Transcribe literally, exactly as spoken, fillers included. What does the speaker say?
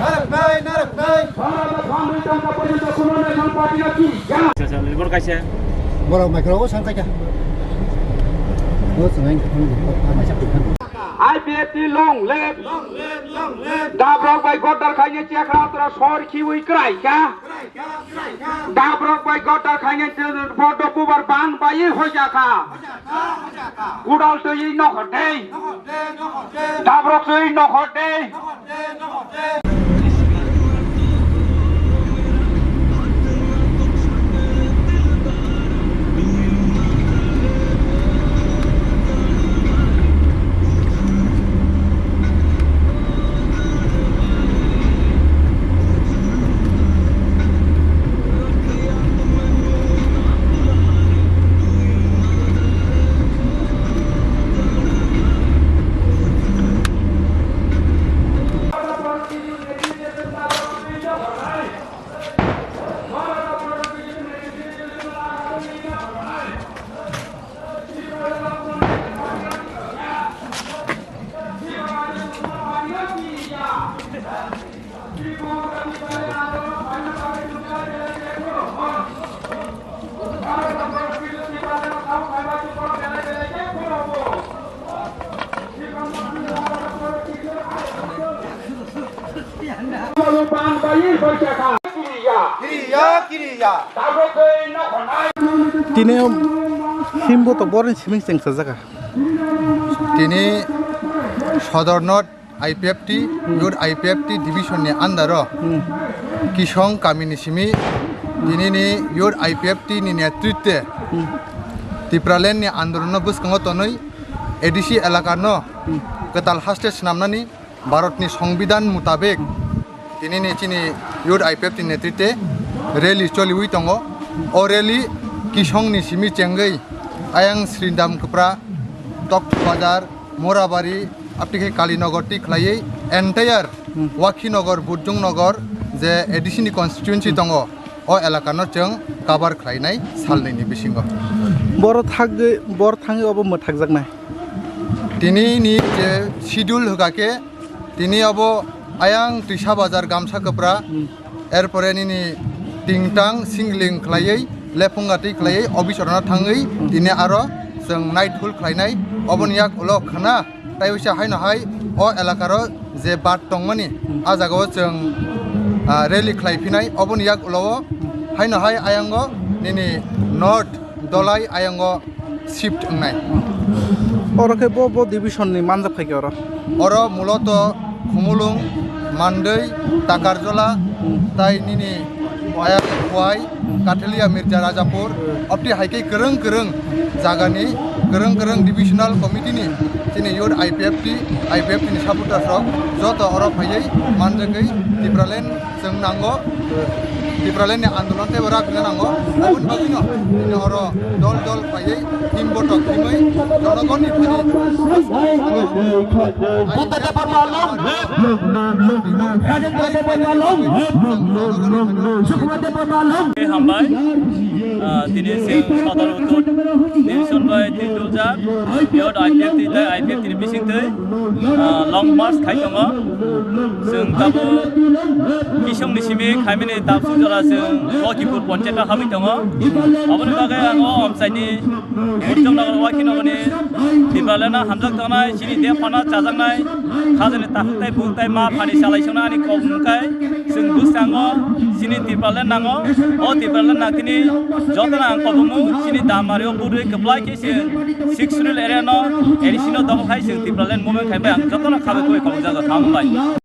Narwknai, narwknai. Borok micro o sang khaikha. O chwng I P F T long live. Dabrok bai godar khaina chekra tora sor khiwi kwrai kha. Dabrok bai godar khaina bodo bubar ban bai hoja kha. Kudal twi nokhor dei. Dabrok twi nokhor dei. Kiriya, kiriya. Tini himbo to boring siming cheng sajaka. Tini Sodor North I P F T, Youth I P F T division ni under o Kisong kami ni simi tini ni Youth I P F T ni netritwe Tipraland ni andolon no bwskango tonwi A D C elaka no kwtal haste swnamnani Bharat ni Songbidan mutabek tini ni chini Youth I P F T ni netritwe rally choliwi tongo. O rally Kisong ni simi chengwi ayang Srindam Kwpra, Tokto Bazar, Morabari, aptike Kalinagar twi khlaiwi entire Wakhinagar, Burjungnogor je A D C ni constituency tongo, o elaka no chwng cover khlainai salnwi ni bisingo. Boro thagwi, bor thangwi obo mwthakjaknai. Tini ni je schedule hwkha khe, tini obo ayang Twisa Bazar Gamsa Kwpra, erpore nini Tingtang Singling khlaiwi, Lephunga twi khlaiwi, office rokno thangwi, tini aro chwng night hall khlainai, oboni yak ulo khana, tai wisa haino hai o elakaro je bat tongmani, a jagao chwng, ah, rally khlai phinai, oboni yak ulo haino hai ayango nini North Dolai ayango shift wngnai. Oro khe bo, bo division ni manjak phai khe oro? Oro muloto Khumulwng, Mandwi, Takarjola, tai nini Ayang Khowai, Kathelia Mirja Rajapur, opti hai khe kwrwng kwrwng jagani kwrwng kwrwng divisional committee ni chini youth I P F T, I P F T ni supporters rok joto oro phaiwi manjagwi Tipraland chwng nango, Tipraland ni andolon tei bo ragwina nango. Aboni bagwino tini oro dol dol phaiwi team botok himwi jonogonni thani Buddha Debbarma long live! Rajendra Debbarma long live! Sukumar Debbarma long live! Hambai, ah, tini chwng Sodor Uttor Division bai Tindulja Youth I P F T tei I P F T ni bisingtwi, ah, long march khai tongo. Chwng tabuk Kisongni simi khaimani tapsuk jora chwng Lokipur ponchayat o habwi tongo. Aboni bagwi ang o omchaini Burjungnogor Wakhinogorni Tipraland no hamjak tongnai, chini de phano chajaknai, khajani takhuk tai buk tai ma phani salai songna ani kok wngkha. Chwng bwskango chini Tipraland nango. O Tipraland nangtini jotono ang kobomo chini Damari o budui kwplai khe se Sixth Schedule area no A D C no domo khai chwng Tipraland movement khai bai ang jotono khabai khubai khobok jago. Hambai.